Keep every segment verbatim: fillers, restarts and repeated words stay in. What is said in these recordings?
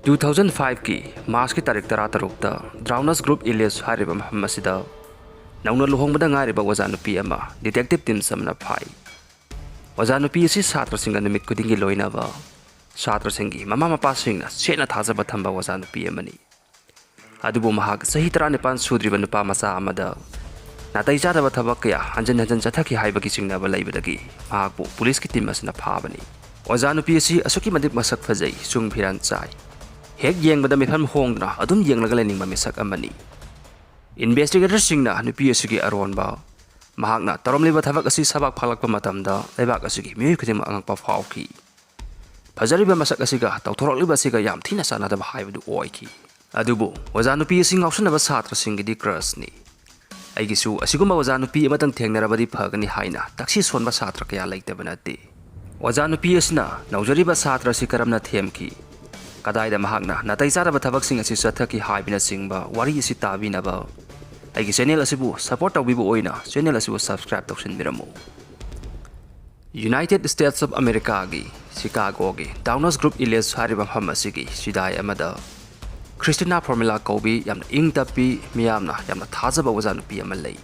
Two thousand ꯐꯥꯏꯚꯀꯤ ꯃꯥꯔꯆꯀꯤ ꯇꯥꯔꯤꯛ ꯇꯔꯥꯇꯔꯨꯛꯇ ꯗ꯭ꯔꯥꯎꯅꯁ ꯒ꯭ꯔꯨꯞ ꯏꯂꯦꯖ ꯍꯥꯏꯔꯤꯕ ꯃꯐꯝ ꯑꯁꯤꯗ ꯅꯧꯅ ꯂꯨꯍꯣꯡꯕꯗ ꯉꯥꯏꯔꯤꯕ ꯑꯣꯖꯥ ꯅꯨꯄꯤ ꯑꯃ ꯗꯤꯇꯦꯛꯇꯤꯚ ꯇꯤꯝꯁ ꯑꯃꯅ ꯐꯥꯏ꯫ ꯑꯣꯖꯥ ꯅꯨꯄꯤ ꯑꯁꯤ ꯁꯥꯇ꯭ꯔꯁꯤꯡꯒ ꯅꯨꯃꯤꯠ ꯈꯨꯗꯤꯡꯒꯤ ꯂꯣꯏꯅꯕ, ꯁꯥꯇ꯭ꯔꯁꯤꯡꯒꯤ ꯃꯃꯥ ꯃꯄꯥꯁꯤꯡꯅ ꯁꯦꯠꯅ ꯊꯥꯖꯕ ꯊꯝꯕ ꯑꯣꯖꯥ ꯅꯨꯄꯤ ꯑꯃꯅꯤ꯫ ꯑꯗꯨꯕꯨ ꯃꯍꯥꯛ ꯆꯍꯤ ꯇꯔꯥꯅꯤꯄꯥꯟ ꯁꯨꯗ꯭ꯔꯤꯕ ꯅꯨꯄꯥ ꯃꯆꯥ ꯑꯃꯗ ꯅꯥꯇꯩ ꯆꯥꯗꯕ ꯊꯕꯛ ꯀꯌꯥ ꯍꯟꯖꯤꯟ ꯍꯟꯖꯤꯟ ꯆꯠꯊꯈꯤ ꯍꯥꯏꯕꯒꯤ ꯆꯤꯡꯅꯕ ꯂꯩꯕꯗꯒꯤ ꯃꯍꯥꯛꯄꯨ ꯄꯨꯂꯤꯁꯀꯤ ꯇꯤꯝ ꯑꯁꯤꯅ ꯐꯥꯕꯅꯤ꯫ ꯑꯣꯖꯥ ꯅꯨꯄꯤ ꯑꯁꯤ ꯑꯁꯨꯛꯀꯤ ꯃꯇꯤꯛ ꯃꯁꯛ ꯐꯖꯩ, ꯆꯨꯡ ꯐꯤꯔꯥꯟ ꯆꯥꯏ꯫ ꯍꯦꯛ ꯌꯦꯡꯕꯗ ꯃꯤꯠꯐꯝ ꯍꯣꯡꯗꯨꯅ ꯑꯗꯨꯝ ꯌꯦꯡꯂꯒ ꯂꯩꯅꯤꯡꯕ ꯃꯤꯁꯛ ꯑꯃꯅꯤ꯫ ꯏꯟꯚꯦꯁꯇꯤꯒꯦꯇꯔꯁꯤꯡꯅ ꯅꯨꯄꯤ ꯑꯁꯤꯒꯤ ꯑꯔꯣꯟꯕ, ꯃꯍꯥꯛꯅ ꯇꯧꯔꯝꯂꯤꯕ ꯊꯕꯛ ꯑꯁꯤ ꯁꯕꯥꯛ ꯐꯥꯂꯛꯄ ꯃꯇꯝꯗ ꯂꯩꯕꯥꯛ ꯑꯁꯤꯒꯤ ꯃꯤꯑꯣꯏ ꯈꯨꯗꯤꯡꯃꯛ ꯑꯉꯛꯄ ꯐꯥꯎꯈꯤ꯫ ꯐꯖꯔꯤꯕ ꯃꯁꯛ ꯑꯁꯤꯒ ꯇꯧꯊꯣꯔꯛꯂꯤꯕ ꯑꯁꯤꯒ ꯌꯥꯝ ꯊꯤꯅ ꯆꯥꯟꯅꯗꯕ ꯍꯥꯏꯕꯗꯨ ꯑꯣꯏꯈꯤ꯫ ꯑꯗꯨꯕꯨ ꯑꯣꯖꯥ ꯅꯨꯄꯤ ꯑꯁꯤ ꯉꯥꯎꯁꯟꯅꯕ ꯁꯥꯇ꯭ꯔꯁꯤꯡꯒꯤꯗꯤ ꯀ꯭ꯔꯁꯅꯤ꯫ ꯑꯩꯒꯤꯁꯨ ꯑꯁꯤꯒꯨꯝꯕ ꯑꯣꯖꯥ ꯅꯨꯄꯤ ꯑꯃꯇꯪ ꯊꯦꯡꯅꯔꯕꯗꯤ ꯐꯒꯅꯤ ꯍꯥꯏꯅ ꯇꯛꯁꯤ ꯁꯣꯟꯕ ꯁꯥꯇ꯭ꯔ ꯀꯌꯥ ꯂꯩꯇꯕ ꯅꯠꯇꯦ꯫ ꯑꯣꯖꯥ ꯅꯨꯄꯤ ꯑꯁꯤꯅ ꯅꯧꯖꯔꯤꯕ ꯁꯥꯇ꯭ꯔ ꯑꯁꯤ ꯀꯔꯝꯅ ꯊꯦꯝꯈꯤ? ꯀꯗꯥꯏꯗ ꯃꯍꯥꯛꯅ ꯅꯥꯇꯩ ꯆꯥꯗꯕ ꯊꯕꯛꯁꯤꯡ ꯑꯁꯤ ꯆꯠꯊꯈꯤ ꯍꯥꯏꯕꯅꯆꯤꯡꯕ ꯋꯥꯔꯤ ꯑꯁꯤ ꯇꯥꯕꯤꯅꯕ ꯑꯩꯒꯤ ꯆꯦꯅꯦꯜ ꯑꯁꯤꯕꯨ ꯁꯄꯣꯔꯠ ꯇꯧꯕꯤꯕ ꯑꯣꯏꯅ ꯆꯦꯅꯦꯜ ꯑꯁꯤꯕꯨ ꯁꯕꯁꯀ꯭ꯔꯥꯏꯕ ꯇꯧꯁꯤꯟꯕꯤꯔꯝꯃꯨ꯫ ꯌꯨꯅꯥꯏꯇꯦꯗ ꯁ꯭ꯇꯦꯠꯁ ꯑꯣꯐ ꯑꯃꯦꯔꯤꯀꯥꯒꯤ ꯁꯤꯀꯥꯒꯣꯒꯤ ꯗꯥꯎꯅꯁ ꯒ꯭ꯔꯨꯞ ꯏꯂꯦꯖ ꯍꯥꯏꯔꯤꯕ ꯃꯐꯝ ꯑꯁꯤꯒꯤ ꯁꯤꯗꯥꯏ ꯑꯃꯗ ꯈ꯭ꯔꯤꯁꯇꯤꯅꯥ ꯐꯣꯔꯃꯦꯂꯥ ꯀꯧꯕꯤ ꯌꯥꯝꯅ ꯏꯪ ꯇꯞꯄꯤ, ꯃꯤꯌꯥꯝꯅ ꯌꯥꯝꯅ ꯊꯥꯖꯕ ꯑꯣꯖꯥ ꯅꯨꯄꯤ ꯑꯃ ꯂꯩ꯫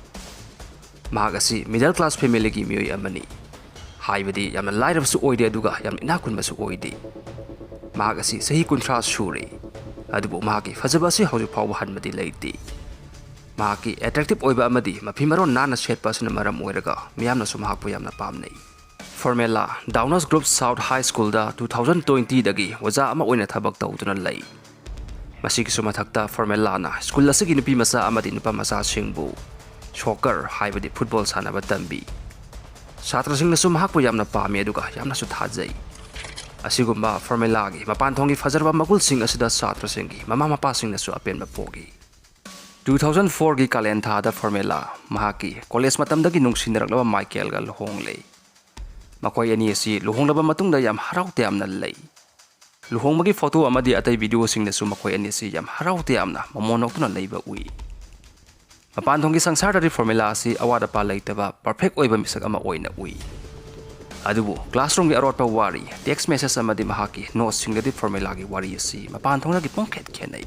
ꯃꯍꯥꯛ ꯑꯁꯤ ꯃꯤꯗꯜ ꯀ꯭ꯂꯥꯁ ꯐꯦꯃꯤꯂꯤꯒꯤ ꯃꯤꯑꯣꯏ ꯑꯃꯅꯤ꯫ ꯍꯥꯏꯕꯗꯤ ꯌꯥꯝꯅ ꯂꯥꯏꯔꯕꯁꯨ ꯑꯣꯏꯗꯦ, ꯑꯗꯨꯒ ꯌꯥꯝꯅ ꯏꯅꯥꯛ ꯈꯨꯟꯕꯁꯨ ꯑꯣꯏꯗꯦ꯫ ꯃꯍꯥꯛ ꯑꯁꯤ ꯆꯍꯤ ꯀꯨꯟꯊ꯭ꯔꯥ ꯁꯨꯔꯦ, ꯑꯗꯨꯕꯨ ꯃꯍꯥꯛꯀꯤ ꯐꯖꯕ ꯑꯁꯤ ꯍꯧꯖꯤꯛ ꯐꯥꯎꯕ ꯍꯟꯕꯗꯤ ꯂꯩꯇꯦ꯫ ꯃꯍꯥꯛꯀꯤ ꯑꯦꯇ꯭ꯔꯦꯛꯇꯤꯚ ꯑꯣꯏꯕ ꯑꯃꯗꯤ ꯃꯐꯤ ꯃꯔꯣꯟ ꯅꯥꯟꯅ ꯁꯦꯠꯄ ꯑꯁꯤꯅ ꯃꯔꯝ ꯑꯣꯏꯔꯒ ꯃꯤꯌꯥꯝꯅꯁꯨ ꯃꯍꯥꯛꯄꯨ ꯌꯥꯝꯅ ꯄꯥꯝꯅꯩ꯫ ꯐꯣꯔꯃꯦꯂꯥ ꯗꯥꯎꯅꯁ ꯒ꯭ꯔꯨꯞ ꯁꯥꯎꯠ ꯍꯥꯏ ꯁ꯭ꯀꯨꯜꯗ ꯇꯨ ꯊꯥꯎꯖꯟ ꯇ꯭ꯋꯦꯟꯇꯤꯗꯒꯤ ꯑꯣꯖꯥ ꯑꯃ ꯑꯣꯏꯅ ꯊꯕꯛ ꯇꯧꯗꯨꯅ ꯂꯩ꯫ ꯃꯁꯤꯒꯤꯁꯨ ꯃꯊꯛꯇ ꯐꯣꯔꯃꯦꯂꯥꯅ ꯁ꯭ꯀꯨꯜ ꯑꯁꯤꯒꯤ ꯅꯨꯄꯤ ꯃꯆꯥ ꯑꯃꯗꯤ ꯅꯨꯄꯥ ꯃꯆꯥꯁꯤꯡꯕꯨ ꯁꯣꯀꯔ ꯍꯥꯏꯕꯗꯤ ꯐꯨꯠꯕꯣꯜ ꯁꯥꯟꯅꯕ ꯇꯝꯕꯤ꯫ ꯁꯥꯇ꯭ꯔꯁꯤꯡꯅꯁꯨ ꯃꯍꯥꯛꯄꯨ ꯌꯥꯝꯅ ꯄꯥꯝꯃꯤ, ꯑꯗꯨꯒ ꯌꯥꯝꯅꯁꯨ ꯊꯥꯖꯩ꯫ ꯑꯁꯤꯒꯨꯝꯕ ꯐꯣꯔꯃꯦꯂꯥꯒꯤ ꯃꯄꯥꯟ ꯊꯣꯡꯒꯤ ꯐꯖꯔꯕ ꯃꯒꯨꯜꯁꯤꯡ ꯑꯁꯤꯗ ꯁꯥꯇ꯭ꯔꯁꯤꯡꯒꯤ ꯃꯃꯥ ꯃꯄꯥꯁꯤꯡꯅꯁꯨ ꯑꯄꯦꯟꯕ ꯄꯣꯛꯏ꯫ ꯇꯨ ꯊꯥꯎꯖꯟ ꯐꯣꯔꯒꯤ ꯀꯥꯂꯦꯟ ꯊꯥꯗ ꯐꯣꯔꯃꯦꯂꯥ ꯃꯍꯥꯛꯀꯤ ꯀꯣꯂꯦꯖ ꯃꯇꯝꯗꯒꯤ ꯅꯨꯡꯁꯤꯅꯔꯛꯂꯕ ꯃꯥꯏꯀꯦꯜꯒ ꯂꯨꯍꯣꯡꯂꯦ꯫ ꯃꯈꯣꯏ ꯑꯅꯤ ꯑꯁꯤ ꯂꯨꯍꯣꯡꯂꯕ ꯃꯇꯨꯡꯗ ꯌꯥꯝ ꯍꯔꯥꯎ ꯇꯌꯥꯝꯅ ꯂꯩ꯫ ꯂꯨꯍꯣꯡꯕꯒꯤ ꯐꯣꯇꯣ ꯑꯃꯗꯤ ꯑꯇꯩ ꯚꯤꯗꯤꯑꯣꯁꯤꯡꯗꯁꯨ ꯃꯈꯣꯏ ꯑꯅꯤ ꯑꯁꯤ ꯌꯥꯝ ꯍꯔꯥꯎ ꯇꯌꯥꯝꯅ ꯃꯃꯣꯟ ꯅꯣꯛꯇꯨꯅ ꯂꯩꯕ ꯎꯏ꯫ ꯃꯄꯥꯟ ꯊꯣꯡꯒꯤ ꯁꯪꯁꯥꯔꯗꯗꯤ ꯐꯣꯔꯃꯦꯂꯥ ꯑꯁꯤ ꯑꯋꯥꯠ ꯑꯄꯥ ꯂꯩꯇꯕ ꯄꯔꯐꯦꯛ ꯑꯣꯏꯕ ꯃꯤꯁꯛ ꯑꯃ ꯑꯣꯏꯅ ꯎꯏ꯫ ꯑꯗꯨꯕꯨ classroomꯒꯤ ꯑꯔꯣꯠꯄ ꯋꯥꯔꯤ, text message ꯑꯃꯗꯤ ꯃꯍꯥꯛꯀꯤ noteꯁꯤꯡꯗꯗꯤ ꯐꯣꯔꯃꯦꯂꯥꯒꯤ ꯋꯥꯔꯤ ꯑꯁꯤ ꯃꯄꯥꯟ ꯊꯣꯡꯗꯒꯤ ꯄꯨꯡꯈꯦꯠ ꯈꯦꯠꯅꯩ꯫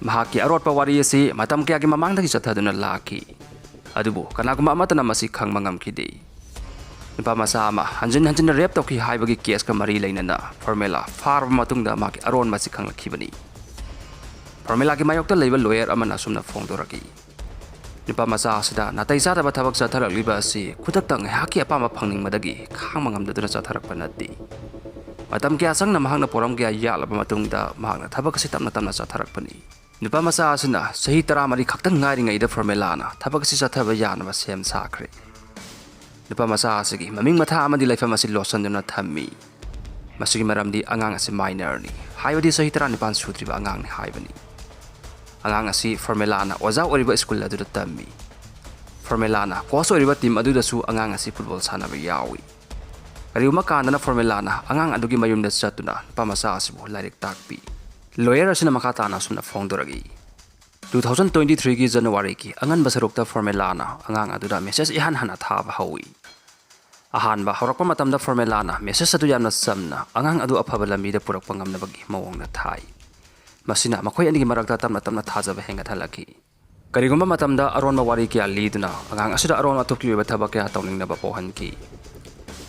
ꯃꯍꯥꯛꯀꯤ ꯑꯔꯣꯠꯄ ꯋꯥꯔꯤ ꯑꯁꯤ ꯃꯇꯝ ꯀꯌꯥꯒꯤ ꯃꯃꯥꯡꯗꯒꯤ ꯆꯠꯊꯗꯨꯅ ꯂꯥꯛꯈꯤ꯫ ꯑꯗꯨꯕꯨ ꯀꯅꯥꯒꯨꯝꯕ ꯑꯃꯠꯇꯅ ꯃꯁꯤ ꯈꯪꯕ ꯉꯝꯈꯤꯗꯦ꯫ ꯅꯨꯄꯥ ꯃꯆꯥ ꯑꯃ ꯍꯟꯖꯤꯟ ꯍꯟꯖꯤꯟꯅ rape ꯇꯧꯈꯤ ꯍꯥꯏꯕꯒꯤ caseꯀ ꯃꯔꯤ ꯂꯩꯅꯅ ꯐꯣꯔꯃꯦꯂꯥ ꯐꯥꯔꯕ ꯃꯇꯨꯡꯗ ꯃꯍꯥꯛꯀꯤ ꯑꯔꯣꯟꯕ ꯑꯁꯤ ꯈꯪꯂꯛꯈꯤꯕꯅꯤ꯫ ꯐꯣꯔꯃꯦꯂꯥꯒꯤ ꯃꯥꯌꯣꯛꯇ ꯂꯩꯕ lawyer ꯑꯃꯅ ꯑꯁꯨꯝꯅ ꯐꯣꯡꯗꯣꯔꯛꯏ, ꯅꯨꯄꯥ ꯃꯆꯥ ꯑꯁꯤꯗ ꯅꯥꯇꯩ ꯆꯥꯗꯕ ꯊꯕꯛ ꯆꯠꯊꯔꯛꯂꯤꯕ ꯑꯁꯤ ꯈꯨꯗꯛꯇ ꯉꯥꯏꯍꯥꯛꯀꯤ ꯑꯄꯥꯝꯕ ꯐꯪꯅꯤꯡꯕꯗꯒꯤ ꯈꯥꯡꯕ ꯉꯝꯗꯗꯨꯅ ꯆꯠꯊꯔꯛꯄ ꯅꯠꯇꯦ꯫ ꯃꯇꯝ ꯀꯌꯥ ꯆꯪꯅ ꯃꯍꯥꯛꯅ ꯄꯣꯔꯝ ꯀꯌꯥ ꯌꯥꯠꯂꯕ ꯃꯇꯨꯡꯗ ꯃꯍꯥꯛꯅ ꯊꯕꯛ ꯑꯁꯤ ꯇꯞꯅ ꯇꯞꯅ ꯆꯠꯊꯔꯛꯄꯅꯤ꯫ ꯅꯨꯄꯥ ꯃꯆꯥ ꯑꯁꯤꯅ ꯆꯍꯤ ꯇꯔꯥꯃꯔꯤ ꯈꯛꯇꯪ ꯉꯥꯏꯔꯤꯉꯩꯗ ꯐꯣꯔꯃꯦꯂꯥꯅ ꯊꯕꯛ ꯑꯁꯤ ꯆꯠꯊꯕ ꯌꯥꯅꯕ ꯁꯦꯝ ꯁꯥꯈ꯭ꯔꯦ꯫ ꯅꯨꯄꯥ ꯃꯆꯥ ꯑꯁꯤꯒꯤ ꯃꯃꯤꯡ ꯃꯊꯥ ꯑꯃꯗꯤ ꯂꯩꯐꯝ ꯑꯁꯤ ꯂꯣꯠꯁꯤꯟꯗꯨꯅ ꯊꯝꯃꯤ꯫ ꯃꯁꯤꯒꯤ ꯃꯔꯝꯗꯤ ꯑꯉꯥꯡ ꯑꯁꯤ minorꯅꯤ, ꯍꯥꯏꯕꯗꯤ ꯆꯍꯤ ꯇꯔꯥꯅꯤꯄꯥꯟ ꯁꯨꯗ꯭ꯔꯤꯕ ꯑꯉꯥꯡꯅꯤ ꯍꯥꯏꯕꯅꯤ꯫ ꯑꯉꯥꯡ ꯑꯁꯤ ꯐꯣꯔꯃꯦꯂꯥꯅ ꯑꯣꯖꯥ ꯑꯣꯏꯔꯤꯕ ꯁ꯭ꯀꯨꯜ ꯑꯗꯨꯗ ꯇꯝꯃꯤ꯫ ꯐꯣꯔꯃꯦꯂꯥꯅ coach ꯑꯣꯏꯔꯤꯕ team ꯑꯗꯨꯗꯁꯨ ꯑꯉꯥꯡ ꯑꯁꯤ football ꯁꯥꯟꯅꯕ ꯌꯥꯎꯏ꯫ ꯀꯔꯤꯒꯨꯝꯕ ꯀꯥꯟꯗꯅ ꯐꯣꯔꯃꯦꯂꯥꯅ ꯑꯉꯥꯡ ꯑꯗꯨꯒꯤ ꯃꯌꯨꯝꯗ ꯆꯠꯇꯨꯅ ꯅꯨꯄꯥ ꯃꯆꯥ ꯑꯁꯤꯕꯨ ꯂꯥꯏꯔꯤꯛ ꯇꯥꯛꯄꯤ꯫ Lawyer ꯑꯁꯤꯅ ꯃꯈꯥ ꯇꯥꯅ ꯑꯁꯨꯝꯅ ꯐꯣꯡꯗꯣꯔꯛꯏ, two thousand twenty threeꯒꯤ Januaryꯒꯤ ꯑꯉꯟꯕ ꯁꯔꯨꯛꯇ ꯐꯣꯔꯃꯦꯂꯥꯅ ꯑꯉꯥꯡ ꯑꯗꯨꯗ message ꯏꯍꯥꯟ ꯍꯥꯟꯅ ꯊꯥꯕ ꯍꯧꯏ꯫ ꯑꯍꯥꯟꯕ ꯍꯧꯔꯛꯄ ꯃꯇꯝꯗ ꯐꯣꯔꯃꯦꯂꯥꯅ message ꯑꯗꯨ ꯌꯥꯝꯅ ꯆꯝꯅ ꯑꯉꯥꯡ ꯑꯗꯨ ꯑꯐꯕ ꯂꯝꯕꯤꯗ ꯄꯨꯔꯛꯄ ꯉꯝꯅꯕꯒꯤ ꯃꯑꯣꯡꯗ ꯊꯥꯏ꯫ ꯃꯁꯤꯅ ꯃꯈꯣꯏ ꯑꯅꯤꯒꯤ ꯃꯔꯛꯇ ꯇꯞꯅ ꯇꯞꯅ ꯊꯥꯖꯕ ꯍꯦꯟꯒꯠꯍꯜꯂꯛꯈꯤ꯫ ꯀꯔꯤꯒꯨꯝꯕ ꯃꯇꯝꯗ ꯑꯔꯣꯟꯕ ꯋꯥꯔꯤ ꯀꯌꯥ ꯂꯤꯗꯨꯅ ꯑꯉꯥꯡ ꯑꯁꯤꯗ ꯑꯔꯣꯟ ꯑꯊꯨꯞꯀꯤ ꯑꯣꯏꯕ ꯊꯕꯛ ꯀꯌꯥ ꯇꯧꯅꯤꯡꯅꯕ ꯄꯣꯛꯍꯟꯈꯤ꯫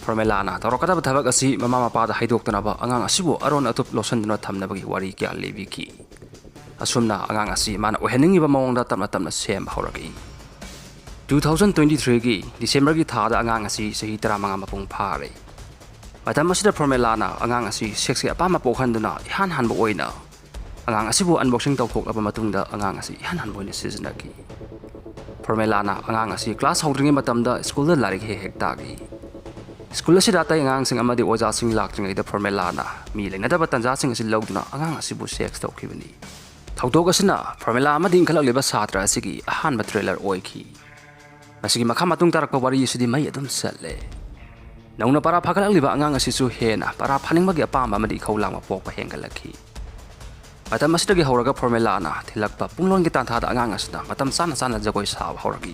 ꯐꯣꯔꯃꯦꯂꯥꯅ ꯇꯧꯔꯛꯀꯗꯕ ꯊꯕꯛ ꯑꯁꯤ ꯃꯃꯥ ꯃꯄꯥꯗ ꯍꯥꯏꯗꯣꯛꯇꯅꯕ ꯑꯉꯥꯡ ꯑꯁꯤꯕꯨ ꯑꯔꯣꯟ ꯑꯊꯨꯞ ꯂꯣꯠꯁꯤꯟꯗꯨꯅ ꯊꯝꯅꯕꯒꯤ ꯋꯥꯔꯤ ꯀꯌꯥ ꯂꯤꯕꯤꯈꯤ꯫ ꯑꯁꯨꯝꯅ ꯑꯉꯥꯡ ꯑꯁꯤ ꯃꯥꯅ ꯑꯣꯏꯍꯟꯅꯤꯡꯉꯤꯕ ꯃꯑꯣꯡꯗ ꯇꯞꯅ ꯇꯞꯅ ꯁꯦꯝꯕ ꯍꯧꯔꯛꯏ꯫ Two thousand twenty threeꯒꯤ Decemberꯒꯤ ꯊꯥꯗ ꯑꯉꯥꯡ ꯑꯁꯤ ꯆꯍꯤ ꯇꯔꯥꯃꯉꯥ ꯃꯄꯨꯡ ꯐꯥꯔꯦ꯫ ꯃꯇꯝ ꯑꯁꯤꯗ ꯐꯣꯔꯃꯦꯂꯥꯅ ꯑꯉꯥꯡ ꯑꯁꯤ sexꯀꯤ ꯑꯄꯥꯝꯕ ꯄꯣꯛꯍꯟꯗꯨꯅ ꯏꯍꯥꯟ ꯍꯥꯟꯕ ꯑꯣꯏꯅ ꯑꯉꯥꯡ ꯑꯁꯤꯕꯨ unboxing ꯇꯧꯊꯣꯛꯂꯕ ꯃꯇꯨꯡꯗ ꯑꯉꯥꯡ ꯑꯁꯤ ꯏꯍꯥꯟ ꯍꯥꯟꯕ ꯑꯣꯏꯅ ꯁꯤꯖꯤꯟꯅꯈꯤ꯫ ꯐꯣꯔꯃꯦꯂꯥꯅ ꯑꯉꯥꯡ ꯑꯁꯤ class ꯍꯧꯗ꯭ꯔꯤꯉꯩ ꯃꯇꯝꯗ ꯁ꯭ꯀꯨꯜꯗ ꯂꯥꯏꯔꯤꯛ ꯍꯦꯛ ꯍꯦꯛ ꯇꯥꯛꯏ꯫ ꯁ꯭ꯀꯨꯜ ꯑꯁꯤꯗ ꯑꯇꯩ ꯑꯉꯥꯡꯁꯤꯡ ꯑꯃꯗꯤ ꯑꯣꯖꯥꯁꯤꯡ ꯂꯥꯛꯇ꯭ꯔꯤꯉꯩꯗ ꯐꯣꯔꯃꯦꯂꯥꯅ ꯃꯤ ꯂꯩꯅꯗꯕ ꯇꯥꯟꯖꯥꯁꯤꯡ ꯑꯁꯤ ꯂꯧꯗꯨꯅ ꯑꯉꯥꯡ ꯑꯁꯤꯕꯨ sex ꯇꯧꯈꯤꯕꯅꯤ꯫ ꯊꯧꯗꯣꯛ ꯑꯁꯤꯅ ꯐꯣꯔꯃꯦꯂꯥ ꯑꯃꯗꯤ ꯏꯟꯈꯠꯂꯛꯂꯤꯕ ꯁꯥꯇ꯭ꯔ ꯑꯁꯤꯒꯤ ꯑꯍꯥꯟꯕ trailer ꯑꯣꯏꯈꯤ꯫ ꯃꯁꯤꯒꯤ ꯃꯈꯥ ꯃꯇꯨꯡ ꯇꯥꯔꯛꯄ ꯋꯥꯔꯤ ꯑꯁꯤꯗꯤ ꯃꯩ ꯑꯗꯨꯝ ꯆꯠꯂꯦ꯫ ꯅꯧꯅ ꯄꯔꯥ ꯐꯥꯒꯠꯂꯛꯂꯤꯕ ꯑꯉꯥꯡ ꯑꯁꯤꯁꯨ ꯍꯦꯟꯅ ꯄꯔꯥ ꯐꯥꯅꯤꯡꯕꯒꯤ ꯑꯄꯥꯝꯕ ꯑꯃꯗꯤ ꯏꯈꯧ ꯂꯥꯡꯕ ꯄꯣꯛꯄ ꯍꯦꯟꯒꯠꯂꯛꯈꯤ꯫ ꯃꯇꯝ ꯑꯁꯤꯗꯒꯤ ꯍꯧꯔꯒ ꯐꯣꯔꯃꯦꯂꯥꯅ ꯊꯤꯜꯂꯛꯄ ꯄꯨꯡꯂꯣꯟꯒꯤ ꯇꯥꯟꯊꯥꯗ ꯑꯉꯥꯡ ꯑꯁꯤꯅ ꯃꯇꯝ ꯆꯥꯅ ꯆꯥꯅ ꯖꯒꯣꯏ ꯁꯥꯕ ꯍꯧꯔꯛꯏ꯫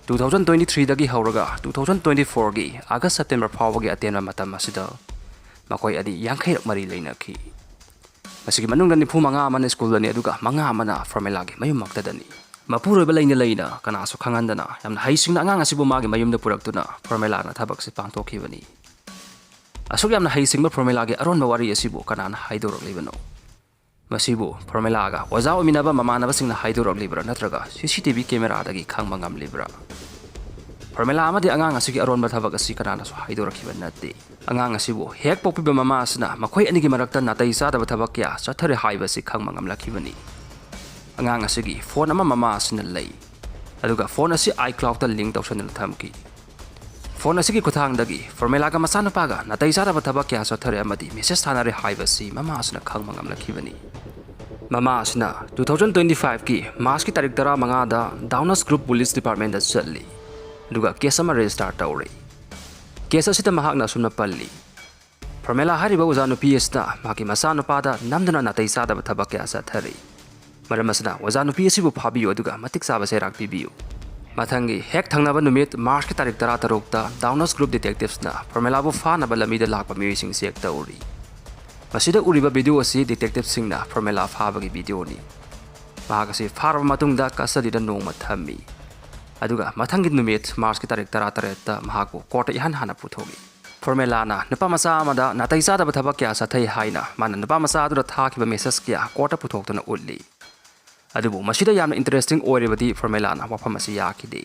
ꯇꯨ ꯊꯥꯎꯖꯟ ꯇ꯭ꯋꯦꯟꯇꯤ ꯊ꯭ꯔꯤꯗꯒꯤ ꯍꯧꯔꯒ ꯇꯨ ꯊꯥꯎꯖꯟ ꯇ꯭ꯋꯦꯟꯇꯤ ꯐꯣꯔꯒꯤ ꯑꯥꯒꯁ ꯁꯦꯞꯇꯦꯝꯕꯔ ꯐꯥꯎꯕꯒꯤ ꯑꯇꯦꯟꯕ ꯃꯇꯝ ꯑꯁꯤꯗ ꯃꯈꯣꯏ ꯑꯅꯤ ꯌꯥꯡꯈꯩꯔꯛ ꯃꯔꯤ ꯂꯩꯅꯈꯤ꯫ ꯃꯁꯤꯒꯤ ꯃꯅꯨꯡꯗ ꯅꯤꯐꯨ ꯃꯉꯥ ꯑꯃꯅ ꯁ꯭ꯀꯨꯜꯗꯅꯤ, ꯑꯗꯨꯒ ꯃꯉꯥ ꯑꯃꯅ ꯐꯣꯔꯃꯦꯂꯥꯒꯤ ꯃꯌꯨꯝꯃꯛꯇꯗꯅꯤ꯫ ꯃꯄꯨꯔꯣꯏꯕ ꯂꯩꯅ ꯂꯩꯅ ꯀꯅꯥꯁꯨ ꯈꯪꯍꯟꯗꯅ ꯌꯥꯝꯅ ꯍꯩꯁꯤꯡꯅ ꯑꯉꯥꯡ ꯑꯁꯤꯕꯨ ꯃꯥꯒꯤ ꯃꯌꯨꯝꯗ ꯄꯨꯔꯛꯇꯨꯅ ꯐꯣꯔꯃꯦꯂꯥꯅ ꯊꯕꯛꯁꯤ ꯄꯥꯡꯊꯣꯛꯈꯤꯕꯅꯤ꯫ ꯑꯁꯨꯛ ꯌꯥꯝꯅ ꯍꯩꯁꯤꯡꯕ ꯐꯣꯔꯃꯦꯂꯥꯒꯤ ꯑꯔꯣꯟꯕ ꯋꯥꯔꯤ ꯑꯁꯤꯕꯨ ꯀꯅꯥꯅ ꯍꯥꯏꯗꯣꯔꯛꯂꯤꯕꯅꯣ? ꯃꯁꯤꯕꯨ ꯐꯣꯔꯃꯦꯂꯥꯒ ꯑꯣꯖꯥ ꯑꯣꯏꯃꯤꯟꯅꯕ ꯃꯃꯥꯟꯅꯕꯁꯤꯡꯅ ꯍꯥꯏꯗꯣꯔꯛꯂꯤꯕ꯭ꯔꯥ, ꯅꯠꯇ꯭ꯔꯒ ꯁꯤ ꯁꯤ ꯇꯤ ꯚꯤ ꯀꯦꯃꯦꯔꯥꯗꯒꯤ ꯈꯪꯕ ꯉꯝꯂꯤꯕ꯭ꯔꯥ? ꯐꯣꯔꯃꯦꯂꯥ ꯑꯃꯗꯤ ꯑꯉꯥꯡ ꯑꯁꯤꯒꯤ ꯑꯔꯣꯟꯕ ꯊꯕꯛ ꯑꯁꯤ ꯀꯅꯥꯅꯁꯨ ꯍꯥꯏꯗꯣꯔꯛꯈꯤꯕ ꯅꯠꯇꯦ꯫ ꯑꯉꯥꯡ ꯑꯁꯤꯕꯨ ꯍꯦꯛ ꯄꯣꯛꯄꯤꯕ ꯃꯃꯥ ꯑꯁꯤꯅ ꯃꯈꯣꯏ ꯑꯅꯤꯒꯤ ꯃꯔꯛꯇ ꯅꯥꯇꯩ ꯆꯥꯗꯕ ꯊꯕꯛ ꯀꯌꯥ ꯆꯠꯊꯔꯦ ꯍꯥꯏꯕꯁꯤ ꯈꯪꯕ ꯉꯝꯂꯛꯈꯤꯕꯅꯤ꯫ ꯑꯉꯥꯡ ꯑꯁꯤꯒꯤ ꯐꯣꯟ ꯑꯃ ꯃꯃꯥ ꯑꯁꯤꯅ ꯂꯩ, ꯑꯗꯨꯒ ꯐꯣꯟ ꯑꯁꯤ ꯑꯥꯏ ꯀ꯭ꯂꯥꯎꯗꯇ ꯂꯤꯡ ꯇꯧꯁꯟꯗꯨꯅ ꯊꯝꯈꯤ꯫ ꯐꯣꯟ ꯑꯁꯤꯒꯤ ꯈꯨꯠꯊꯥꯡꯗꯒꯤ ꯐꯣꯔꯃꯦꯂꯥꯒ ꯃꯆꯥꯅꯨꯄꯥꯒ ꯅꯥꯇꯩ ꯆꯥꯗꯕ ꯊꯕꯛ ꯀꯌꯥ ꯆꯠꯊꯔꯦ ꯑꯃꯗꯤ ꯃꯦꯁꯦꯖ ꯊꯥꯅꯔꯦ ꯍꯥꯏꯕꯁꯤ ꯃꯃꯥ ꯑꯁꯤꯅ ꯈꯪꯕ ꯉꯝꯂꯛꯈꯤꯕꯅꯤ꯫ ꯃꯃꯥ ꯑꯁꯤꯅ ꯇꯨ ꯊꯥꯎꯖꯟ ꯇ꯭ꯋꯦꯟꯇꯤ ꯐꯥꯏꯚꯀꯤ ꯃꯥꯔꯆꯀꯤ ꯇꯥꯔꯤꯛ ꯇꯔꯥꯃꯉꯥꯗ ꯗꯥꯎꯅꯁ ꯒ꯭ꯔꯨꯞ ꯄꯨꯂꯤꯁ ꯗꯤꯄꯥꯔꯠꯃꯦꯟꯗ ꯆꯠꯂꯤ, ꯑꯗꯨꯒ ꯀꯦꯁ ꯑꯃ ꯔꯦꯖꯤꯁꯇꯥꯔ ꯇꯧꯔꯤ꯫ ꯀꯦꯁ ꯑꯁꯤꯗ ꯃꯍꯥꯛꯅ ꯑꯁꯨꯝꯅ ꯄꯜꯂꯤ: "ꯐꯣꯔꯃꯦꯂꯥ ꯍꯥꯏꯔꯤꯕ ꯑꯣꯖꯥ ꯅꯨꯄꯤ ꯑꯁꯤꯅ ꯃꯍꯥꯛꯀꯤ ꯃꯆꯥꯅꯨꯄꯥꯗ ꯅꯝꯗꯨꯅ ꯅꯥꯇꯩ ꯆꯥꯗꯕ ꯊꯕꯛ ꯀꯌꯥ ꯆꯠꯊꯔꯤ꯫ ꯃꯔꯝ ꯑꯁꯤꯅ ꯑꯣꯖꯥ ꯅꯨꯄꯤ ꯑꯁꯤꯕꯨ ꯐꯥꯕꯤꯌꯨ, ꯑꯗꯨꯒ ꯃꯇꯤꯛ ꯆꯥꯕ ꯆꯩꯔꯥꯛ ꯄꯤꯕꯤꯌꯨ"꯫ ꯃꯊꯪꯒꯤ ꯍꯦꯛ ꯊꯪꯅꯕ ꯅꯨꯃꯤꯠ ꯃꯥꯔꯆꯀꯤ ꯇꯥꯔꯤꯛ ꯇꯔꯥꯇꯔꯨꯛꯇ ꯗꯥꯎꯅꯁ ꯒ꯭ꯔꯨꯞ ꯗꯤꯇꯦꯛꯇꯤꯚꯁꯅ ꯐꯣꯔꯃꯦꯂꯥꯕꯨ ꯐꯥꯅꯕ ꯂꯝꯕꯤꯗ ꯂꯥꯛꯄ ꯃꯤꯑꯣꯏꯁꯤꯡ ꯆꯦꯛ ꯇꯧꯔꯤ꯫ ꯃꯁꯤꯗ ꯎꯔꯤꯕ ꯚꯤꯗꯤꯑꯣ ꯑꯁꯤ ꯗꯤꯇꯦꯛꯇꯤꯚꯁꯤꯡꯅ ꯐꯣꯔꯃꯦꯂꯥ ꯐꯥꯕꯒꯤ ꯚꯤꯗꯤꯑꯣꯅꯤ꯫ ꯃꯍꯥꯛ ꯑꯁꯤ ꯐꯥꯔꯕ ꯃꯇꯨꯡꯗ ꯀꯁꯇꯗꯤꯗ ꯅꯣꯡꯃ ꯊꯝꯃꯤ, ꯑꯗꯨꯒ ꯃꯊꯪꯒꯤ ꯅꯨꯃꯤꯠ ꯃꯥꯔꯆꯀꯤ ꯇꯥꯔꯤꯛ ꯇꯔꯥꯇꯔꯦꯠꯇ ꯃꯍꯥꯛꯄꯨ ꯀꯣꯔꯠꯇ ꯏꯍꯥꯟ ꯍꯥꯟꯅ ꯄꯨꯊꯣꯛꯏ꯫ ꯐꯣꯔꯃꯦꯂꯥꯅ ꯅꯨꯄꯥ ꯃꯆꯥ ꯑꯃꯗ ꯅꯥꯇꯩ ꯆꯥꯗꯕ ꯊꯕꯛ ꯀꯌꯥ ꯆꯠꯊꯩ ꯍꯥꯏꯅ ꯃꯥꯅ ꯅꯨꯄꯥ ꯃꯆꯥ ꯑꯗꯨꯗ ꯊꯥꯈꯤꯕ ꯃꯦꯁꯦꯖ ꯀꯌꯥ ꯀꯣꯔꯠꯇ ꯄꯨꯊꯣꯛꯇꯨꯅ ꯎꯠꯂꯤ꯫ ꯑꯗꯨꯕꯨ ꯃꯁꯤꯗ ꯌꯥꯝꯅ ꯏꯟꯇꯔꯦꯁꯇꯤꯡ ꯑꯣꯏꯔꯤꯕꯗꯤ ꯐꯣꯔꯃꯦꯂꯥꯅ ꯋꯥꯐꯝ ꯑꯁꯤ ꯌꯥꯈꯤꯗꯦ꯫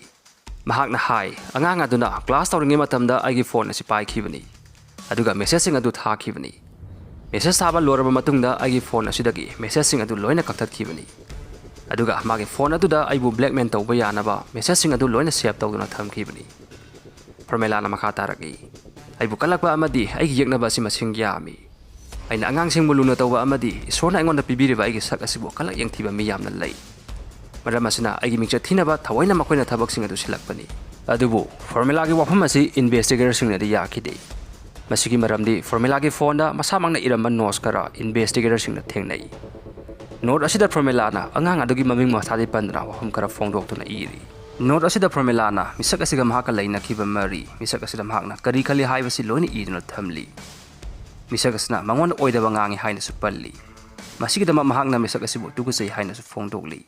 ꯃꯍꯥꯛꯅ ꯍꯥꯏ, "ꯑꯉꯥꯡ ꯑꯗꯨꯅ ꯀ꯭ꯂꯥꯁ ꯇꯧꯔꯤꯉꯩ ꯃꯇꯝꯗ ꯑꯩꯒꯤ ꯐꯣꯟ ꯑꯁꯤ ꯄꯥꯏꯈꯤꯕꯅꯤ, ꯑꯗꯨꯒ ꯃꯦꯁꯦꯖꯁꯤꯡ ꯑꯗꯨ ꯊꯥꯈꯤꯕꯅꯤ꯫ ꯃꯦꯁꯦꯖ ꯊꯥꯕ ꯂꯣꯏꯔꯕ ꯃꯇꯨꯡꯗ ꯑꯩꯒꯤ ꯐꯣꯟ ꯑꯁꯤꯗꯒꯤ ꯃꯦꯁꯦꯖꯁꯤꯡ ꯑꯗꯨ ꯂꯣꯏꯅ ꯀꯛꯊꯠꯈꯤꯕꯅꯤ, ꯑꯗꯨꯒ ꯃꯥꯒꯤ ꯐꯣꯟ ꯑꯗꯨꯗ ꯑꯩꯕꯨ ꯕ꯭ꯂꯦꯛꯃꯦꯜ ꯇꯧꯕ ꯌꯥꯅꯕ ꯃꯦꯁꯦꯖꯁꯤꯡ ꯑꯗꯨ ꯂꯣꯏꯅ ꯁꯦꯚ ꯇꯧꯗꯨꯅ ꯊꯝꯈꯤꯕꯅꯤ"꯫ ꯐꯣꯔꯃꯦꯂꯥꯅ ꯃꯈꯥ ꯇꯥꯔꯛꯏ, "ꯑꯩꯕꯨ ꯀꯜꯂꯛꯄ ꯑꯃꯗꯤ ꯑꯩꯒꯤ ꯌꯦꯛꯅꯕ ꯑꯁꯤ ꯃꯁꯤꯡ ꯌꯥꯝꯃꯤ꯫ ꯑꯩꯅ ꯑꯉꯥꯡꯁꯤꯡꯕꯨ ꯂꯨꯅ ꯇꯧꯕ ꯑꯃꯗꯤ ꯏꯁꯣꯔꯅ ꯑꯩꯉꯣꯟꯗ ꯄꯤꯕꯤꯔꯤꯕ ꯑꯩꯒꯤ ꯁꯛ ꯑꯁꯤꯕꯨ ꯀꯜꯂꯛ ꯌꯦꯡꯊꯤꯕ ꯃꯤ ꯌꯥꯝꯅ ꯂꯩ꯫ ꯃꯔꯝ ꯑꯁꯤꯅ ꯑꯩꯒꯤ ꯃꯤꯡꯆꯠ ꯊꯤꯅꯕ ꯊꯑꯣꯏꯅ ꯃꯈꯣꯏꯅ ꯊꯕꯛꯁꯤꯡ ꯑꯗꯨ ꯁꯤꯜꯂꯛꯄꯅꯤ"꯫ ꯑꯗꯨꯕꯨ ꯐꯣꯔꯃꯦꯂꯥꯒꯤ ꯋꯥꯐꯝ ꯑꯁꯤ ꯏꯟꯚꯦꯁꯇꯤꯒꯦꯇꯔꯁꯤꯡꯅꯗꯤ ꯌꯥꯈꯤꯗꯦ꯫ ꯃꯁꯤꯒꯤ ꯃꯔꯝꯗꯤ ꯐꯣꯔꯃꯦꯂꯥꯒꯤ ꯐꯣꯟꯗ ꯃꯁꯥꯃꯛꯅ ꯏꯔꯝꯕ ꯅꯣꯠꯁ ꯈꯔ ꯏꯟꯚꯦꯁꯇꯤꯒꯦꯇꯔꯁꯤꯡꯅ ꯊꯦꯡꯅꯩ꯫ ꯅꯣꯠ ꯑꯁꯤꯗ ꯐꯣꯔꯃꯦꯂꯥꯅ ꯑꯉꯥꯡ ꯑꯗꯨꯒꯤ ꯃꯃꯤꯡ ꯃꯊꯥꯗꯤ ꯄꯟꯗꯨꯅ ꯋꯥꯐꯝ ꯈꯔ ꯐꯣꯡꯗꯣꯛꯇꯨꯅ ꯏꯔꯤ꯫ Note ꯑꯁꯤꯗ ꯐꯣꯔꯃꯦꯂꯥꯅ ꯃꯤꯁꯛ ꯑꯁꯤꯒ ꯃꯍꯥꯛꯀ ꯂꯩꯅꯈꯤꯕ ꯃꯔꯤ, ꯃꯤꯁꯛ ꯑꯁꯤꯗ ꯃꯍꯥꯛꯅ ꯀꯔꯤ ꯈꯜꯂꯤ ꯍꯥꯏꯕꯁꯤ ꯂꯣꯏꯅ ꯏꯗꯨꯅ ꯊꯝꯂꯤ꯫ ꯃꯤꯁꯛ ꯑꯁꯤꯅ ꯃꯉꯣꯟꯗ ꯑꯣꯏꯗꯕ ꯉꯥꯡꯉꯤ ꯍꯥꯏꯅꯁꯨ ꯄꯜꯂꯤ꯫ ꯃꯁꯤꯒꯤꯗꯃꯛ ꯃꯍꯥꯛꯅ ꯃꯤꯁꯛ ꯑꯁꯤꯕꯨ ꯇꯨꯀꯠꯆꯩ ꯍꯥꯏꯅꯁꯨ ꯐꯣꯡꯗꯣꯛꯂꯤ꯫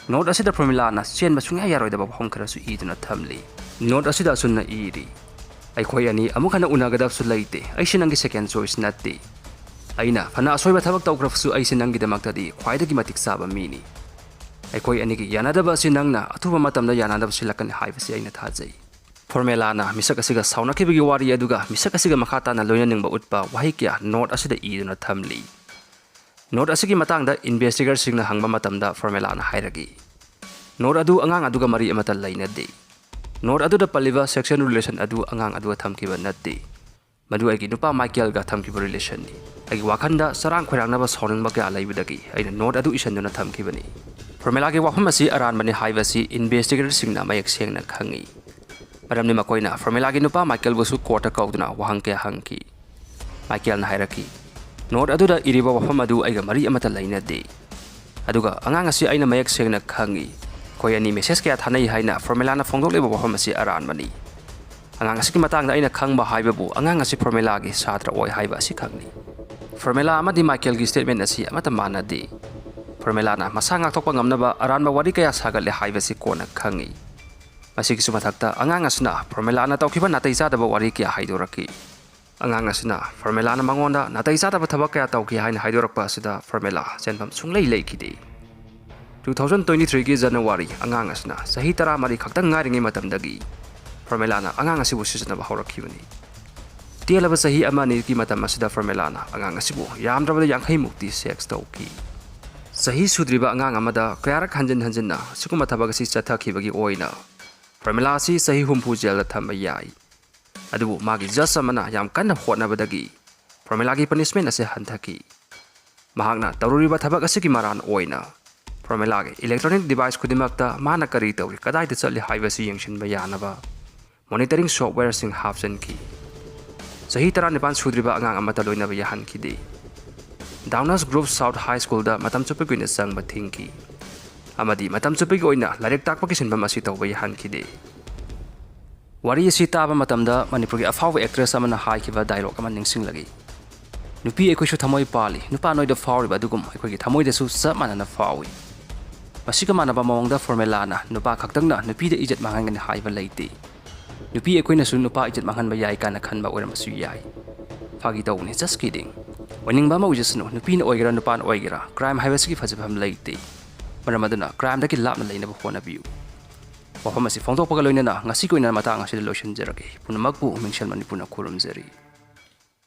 Note ꯑꯁꯤꯗ ꯐꯣꯔꯃꯨꯂꯥꯅ ꯆꯦꯟꯕ ꯁꯨꯡꯌꯥ ꯌꯥꯔꯣꯏꯗꯕ ꯋꯥꯐꯝ ꯈꯔꯁꯨ ꯏꯗꯨꯅ ꯊꯝꯂꯤ꯫ Note ꯑꯁꯤꯗ ꯑꯁꯨꯝꯅ ꯏꯔꯤ, "ꯑꯩꯈꯣꯏ ꯑꯅꯤ ꯑꯃꯨꯛ ꯍꯟꯅ ꯎꯅꯒꯗꯕꯁꯨ ꯂꯩꯇꯦ꯫ ꯑꯩꯁꯦ ꯅꯪꯒꯤ second choice ꯅꯠꯇꯦ꯫ ꯑꯩꯅ ꯐꯅ ꯑꯁꯣꯏꯕ ꯊꯕꯛ ꯇꯧꯈ꯭ꯔꯕꯁꯨ ꯑꯩꯁꯦ ꯅꯪꯒꯤꯗꯃꯛꯇꯗꯤ ꯈ꯭ꯋꯥꯏꯗꯒꯤ ꯃꯇꯤꯛ ꯆꯥꯕ ꯃꯤꯅꯤ꯫ ꯑꯩꯈꯣꯏ ꯑꯅꯤꯒꯤ ꯌꯥꯅꯗꯕ ꯑꯁꯤ ꯅꯪꯅ ꯑꯊꯨꯕ ꯃꯇꯝꯗ ꯌꯥꯅꯅꯕ ꯁꯤꯜꯂꯛꯀꯅꯤ ꯍꯥꯏꯕꯁꯤ ꯑꯩꯅ ꯊꯥꯖꯩ"꯫ ꯐꯣꯔꯃꯦꯂꯥꯅ ꯃꯤꯁꯛ ꯑꯁꯤꯒ ꯁꯥꯎꯅꯈꯤꯕꯒꯤ ꯋꯥꯔꯤ ꯑꯗꯨꯒ ꯃꯤꯁꯛ ꯑꯁꯤꯒ ꯃꯈꯥ ꯇꯥꯅ ꯂꯣꯏꯅꯅꯤꯡꯕ ꯎꯠꯄ ꯋꯥꯍꯩ ꯀꯌꯥ note ꯑꯁꯤꯗ ꯏꯗꯨꯅ ꯊꯝꯂꯤ꯫ Note ꯑꯁꯤꯒꯤ ꯃꯇꯥꯡꯗ investigatorꯁꯤꯡꯅ ꯍꯪꯕ ꯃꯇꯝꯗ ꯐꯣꯔꯃꯦꯂꯥꯅ ꯍꯥꯏꯔꯛꯏ, "Note ꯑꯗꯨ ꯑꯉꯥꯡ ꯑꯗꯨꯒ ꯃꯔꯤ ꯑꯃꯠꯇ ꯂꯩꯅꯗꯦ꯫ Note ꯑꯗꯨꯗ ꯄꯜꯂꯤꯕ sexual relation ꯑꯗꯨ ꯑꯉꯥꯡ ꯑꯗꯨꯒ ꯊꯝꯈꯤꯕ ꯅꯠꯇꯦ꯫ ꯃꯗꯨ ꯑꯩꯒꯤ ꯅꯨꯄꯥ ꯃꯥꯏꯀꯦꯜꯒ ꯊꯝꯈꯤꯕ relationꯅꯤ꯫ ꯑꯩꯒꯤ ꯋꯥꯈꯜꯗ ꯆꯔꯥꯡ ꯈꯣꯏꯔꯥꯡꯅꯕ ꯁꯥꯎꯅꯤꯡꯕ ꯀꯌꯥ ꯂꯩꯕꯗꯒꯤ ꯑꯩꯅ note ꯑꯗꯨ ꯏꯁꯤꯟꯗꯨꯅ ꯊꯝꯈꯤꯕꯅꯤ"꯫ ꯐꯣꯔꯃꯦꯂꯥꯒꯤ ꯋꯥꯐꯝ ꯑꯁꯤ ꯑꯔꯥꯟꯕꯅꯤ ꯍꯥꯏꯕꯁꯤ investigatorꯁꯤꯡꯅ ꯃꯌꯦꯛ ꯁꯦꯡꯅ ꯈꯪꯏ꯫ ꯃꯔꯝꯗꯤ ꯃꯈꯣꯏꯅ ꯐꯣꯔꯃꯦꯂꯥꯒꯤ ꯅꯨꯄꯥ ꯃꯥꯏꯀꯦꯜꯕꯨꯁꯨ courtꯇ ꯀꯧꯗꯨꯅ ꯋꯥꯍꯪ ꯀꯌꯥ ꯍꯪꯈꯤ꯫ ꯃꯥꯏꯀꯦꯜꯅ ꯍꯥꯏꯔꯛꯈꯤ, "Note ꯑꯗꯨꯗ ꯏꯔꯤꯕ ꯋꯥꯐꯝ ꯑꯗꯨ ꯑꯩꯒ ꯃꯔꯤ ꯑꯃꯠꯇ ꯂꯩꯅꯗꯦ꯫ ꯑꯗꯨꯒ ꯑꯉꯥꯡ ꯑꯁꯤ ꯑꯩꯅ ꯃꯌꯦꯛ ꯁꯦꯡꯅ ꯈꯪꯏ꯫ ꯑꯩꯈꯣꯏ ꯑꯅꯤ message ꯀꯌꯥ ꯊꯥꯅꯩ ꯍꯥꯏꯅ ꯐꯣꯔꯃꯦꯂꯥꯅ ꯐꯣꯡꯗꯣꯛꯂꯤꯕ ꯋꯥꯐꯝ ꯑꯁꯤ ꯑꯔꯥꯟꯕꯅꯤ꯫ ꯑꯉꯥꯡ ꯑꯁꯤꯒꯤ ꯃꯇꯥꯡꯗ ꯑꯩꯅ ꯈꯪꯕ ꯍꯥꯏꯕꯕꯨ ꯑꯉꯥꯡ ꯑꯁꯤ ꯐꯣꯔꯃꯦꯂꯥꯒꯤ ꯁꯥꯇ꯭ꯔ ꯑꯣꯏ ꯍꯥꯏꯕ ꯑꯁꯤ ꯈꯛꯅꯤ꯫ ꯐꯣꯔꯃꯦꯂꯥ ꯑꯃꯗꯤ ꯃꯥꯏꯀꯦꯜꯒꯤ statement ꯑꯁꯤ ꯑꯃꯠꯇ ꯃꯥꯟꯅꯗꯦ꯫ ꯐꯣꯔꯃꯦꯂꯥꯅ ꯃꯁꯥ ꯉꯥꯛꯊꯣꯛꯄ ꯉꯝꯅꯕ ꯑꯔꯥꯟꯕ ꯋꯥꯔꯤ ꯀꯌꯥ ꯁꯥꯒꯠꯂꯦ ꯍꯥꯏꯕꯁꯤ ꯀꯣꯟꯅ ꯈꯪꯏ꯫ ꯃꯁꯤꯒꯤꯁꯨ ꯃꯊꯛꯇ ꯑꯉꯥꯡ ꯑꯁꯤꯅ ꯐꯣꯔꯃꯦꯂꯥꯅ ꯇꯧꯈꯤꯕ ꯅꯥꯇꯩ ꯆꯥꯗꯕ ꯋꯥꯔꯤ ꯀꯌꯥ ꯍꯥꯏꯗꯣꯔꯛꯈꯤ꯫ ꯑꯉꯥꯡ ꯑꯁꯤꯅ ꯐꯣꯔꯃꯦꯂꯥꯅ ꯃꯉꯣꯟꯗ ꯅꯥꯇꯩ ꯆꯥꯗꯕ ꯊꯕꯛ ꯀꯌꯥ ꯇꯧꯈꯤ ꯍꯥꯏꯅ ꯍꯥꯏꯗꯣꯔꯛꯄ ꯑꯁꯤꯗ ꯐꯣꯔꯃꯦꯂꯥ ꯆꯦꯟꯐꯝ ꯁꯨꯡꯂꯩ ꯂꯩꯈꯤꯗꯦ꯫ Two thousand twenty threeꯒꯤ January, ꯑꯉꯥꯡ ꯑꯁꯤꯅ ꯆꯍꯤ ꯇꯔꯥꯃꯔꯤ ꯈꯛꯇꯪ ꯉꯥꯏꯔꯤꯉꯩ ꯃꯇꯝꯗꯒꯤ ꯐꯣꯔꯃꯦꯂꯥꯅ ꯑꯉꯥꯡ ꯑꯁꯤꯕꯨ ꯁꯤꯖꯤꯟꯅꯕ ꯍꯧꯔꯛꯈꯤꯕꯅꯤ꯫ ꯇꯦꯜꯂꯕ ꯆꯍꯤ ꯑꯃ ꯑꯅꯤꯒꯤ ꯃꯇꯝ ꯑꯁꯤꯗ ꯐꯣꯔꯃꯦꯂꯥꯅ ꯑꯉꯥꯡ ꯑꯁꯤꯕꯨ ꯌꯥꯝꯗ꯭ꯔꯕꯗ ꯌꯥꯡꯈꯩ ꯃꯨꯛꯇꯤ sex ꯇꯧꯈꯤ꯫ ꯆꯍꯤ ꯁꯨꯗ꯭ꯔꯤꯕ ꯑꯉꯥꯡ ꯑꯃꯗ ꯀꯌꯥꯔꯛ ꯍꯟꯖꯤꯟ ꯍꯟꯖꯤꯟꯅ ꯑꯁꯤꯒꯨꯝꯕ ꯊꯕꯛ ꯑꯁꯤ ꯆꯠꯊꯈꯤꯕꯒꯤ ꯑꯣꯏꯅ ꯐꯣꯔꯃꯦꯂꯥ ꯑꯁꯤ ꯆꯍꯤ ꯍꯨꯝꯐꯨ jailꯗ ꯊꯝꯕ ꯌꯥꯏ꯫ ꯑꯗꯨꯕꯨ ꯃꯥꯒꯤ judge ꯑꯃꯅ ꯌꯥꯝ ꯀꯟꯅ ꯍꯣꯠꯅꯕꯗꯒꯤ ꯐꯣꯔꯃꯦꯂꯥꯒꯤ punishment ꯑꯁꯤ ꯍꯟꯊꯈꯤ꯫ ꯃꯍꯥꯛꯅ ꯇꯧꯔꯨꯔꯤꯕ ꯊꯕꯛ ꯑꯁꯤꯒꯤ ꯃꯔꯥꯟ ꯑꯣꯏꯅ ꯐꯣꯔꯃꯦꯂꯥꯒꯤ electronic device ꯈꯨꯗꯤꯡꯃꯛꯇ ꯃꯥꯅ ꯀꯔꯤ ꯇꯧꯔꯤ, ꯀꯗꯥꯏꯗ ꯆꯠꯂꯤ ꯍꯥꯏꯕꯁꯤ ꯌꯦꯡꯁꯤꯟꯕ ꯌꯥꯅꯕ monitoring softwareꯁꯤꯡ ꯍꯥꯞꯆꯤꯟꯈꯤ꯫ ꯆꯍꯤ ꯇꯔꯥꯅꯤꯄꯥꯟ ꯁꯨꯗ꯭ꯔꯤꯕ ꯑꯉꯥꯡ ꯑꯃꯠꯇ ꯂꯣꯏꯅꯕ ꯌꯥꯍꯟꯈꯤꯗꯦ꯫ Downers Grove South High Schoolꯗ ꯃꯇꯝ ꯆꯨꯞꯄꯒꯤ ꯑꯣꯏꯅ ꯆꯪꯕ ꯊꯤꯡꯈꯤ꯫ ꯑꯃꯗꯤ ꯃꯇꯝ ꯆꯨꯞꯄꯒꯤ ꯑꯣꯏꯅ ꯂꯥꯏꯔꯤꯛ ꯇꯥꯛꯄꯒꯤ ꯁꯤꯟꯐꯝ ꯑꯁꯤ ꯇꯧꯕ ꯌꯥꯍꯟꯈꯤꯗꯦ꯫ ꯋꯥꯔꯤ ꯑꯁꯤ ꯇꯥꯕ ꯃꯇꯝꯗ ꯃꯅꯤꯄꯨꯔꯒꯤ ꯑꯐꯥꯎꯕ actress ꯑꯃꯅ ꯍꯥꯏꯈꯤꯕ dialogue ꯑꯃ ꯅꯤꯡꯁꯤꯡꯂꯛꯏ꯫ "ꯅꯨꯄꯤ ꯑꯩꯈꯣꯏꯁꯨ ꯊꯃꯣꯏ ꯄꯥꯜꯂꯤ, ꯅꯨꯄꯥ ꯅꯣꯏꯗ ꯐꯥꯎꯔꯤꯕ ꯑꯗꯨꯒꯨꯝ ꯑꯩꯈꯣꯏꯒꯤ ꯊꯃꯣꯏꯗꯁꯨ ꯆꯞ ꯃꯥꯟꯅꯅ ꯐꯥꯎꯏ꯫ ꯃꯁꯤꯒ ꯃꯥꯟꯅꯕ ꯃꯑꯣꯡꯗ formulaꯅ ꯅꯨꯄꯥ ꯈꯛꯇꯪꯅ ꯅꯨꯄꯤꯗ ꯏꯖꯠ ꯃꯥꯡꯍꯟꯒꯅꯤ ꯍꯥꯏꯕ ꯂꯩꯇꯦ꯫ ꯅꯨꯄꯤ ꯑꯩꯈꯣꯏꯅꯁꯨ ꯅꯨꯄꯥ ꯏꯖꯠ ꯃꯥꯡꯍꯟꯕ ꯌꯥꯏ ꯀꯥꯏꯅ ꯈꯟꯕ ꯑꯣꯏꯔꯝꯕꯁꯨ ꯌꯥꯏ꯫ ꯐꯥꯒꯤ ꯇꯧꯕꯅꯤ, just kidding꯫ ꯑꯣꯏꯅꯤꯡꯕ ꯑꯃ ꯑꯣꯏꯖꯁꯅꯨ, ꯅꯨꯄꯤꯅ ꯑꯣꯏꯒꯦꯔꯥ ꯅꯨꯄꯥꯅ ꯑꯣꯏꯒꯦꯔꯥ, crime ꯍꯥꯏꯕꯁꯤꯒꯤ ꯐꯖꯐꯝ ꯂꯩꯇꯦ꯫ ꯃꯔꯝ ꯑꯗꯨꯅ crimeꯗꯒꯤ ꯂꯥꯞꯅ ꯂꯩꯅꯕ ꯍꯣꯠꯅꯕꯤꯌꯨ"꯫ ꯋꯥꯐꯝ ꯑꯁꯤ ꯐꯣꯡꯗꯣꯛꯄꯒ ꯂꯣꯏꯅꯅ ꯉꯁꯤꯒꯤ ꯑꯣꯏꯅ ꯃꯇꯥꯡ ꯑꯁꯤꯗ ꯂꯣꯏꯁꯤꯟꯖꯔꯒꯦ꯫ ꯄꯨꯝꯅꯃꯛꯄꯨ ꯃꯤꯡꯁꯦꯜ ꯃꯅꯤꯄꯨꯔꯅ ꯈꯨꯔꯨꯝꯖꯔꯤ꯫